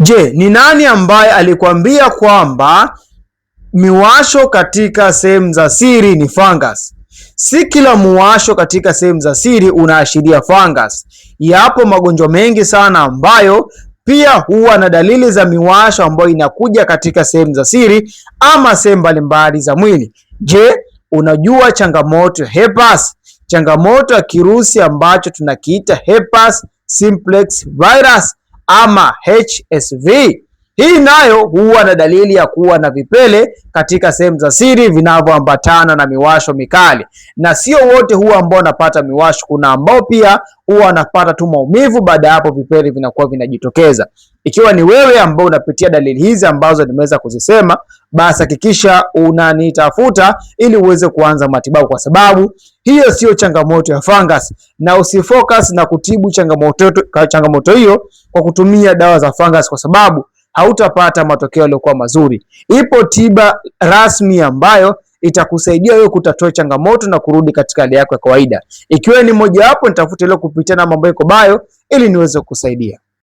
Je, ni nani ambaye alikwambia kwamba miwasho katika sehemu za siri ni fungus? Si kila muwasho katika sehemu za siri unaashiria fungus. Yapo magonjwa mengi sana ambayo pia huwa na dalili za miwasho ambayo inakuja katika sehemu za siri ama sehemu mbalimbali za mwili. Je, unajua changamoto ya herpes? Changamoto ya kirusi ambacho tunakiita herpes simplex virus ama HSV. Hii nayo huwa na dalili ya kuwa na vipele katika sehemu za siri vinavyoambatana na miwasho mikali, na sio wote huwa ambao wanapata miwasho. Kuna ambao pia huwa wanapata tu maumivu, baada ya hapo vipele vinakuwa vinajitokeza. Ikiwa ni wewe ambao unapitia dalili hizi ambazo nimeweza kuzisema, basi hakikisha unanitafuta ili uweze kuanza matibabu, kwa sababu hiyo sio changamoto ya fungus, na usifocus na kutibu changamoto hiyo kwa kutumia dawa za fungus, kwa sababu hautapata matokeo yaliyokuwa mazuri. Ipo tiba rasmi ambayo itakusaidia wewe kutatua changamoto na kurudi katika hali yako ya kawaida. Ikiwa ni mojawapo, nitafute leo kupitia namba ambayo iko bio ili niweze kukusaidia.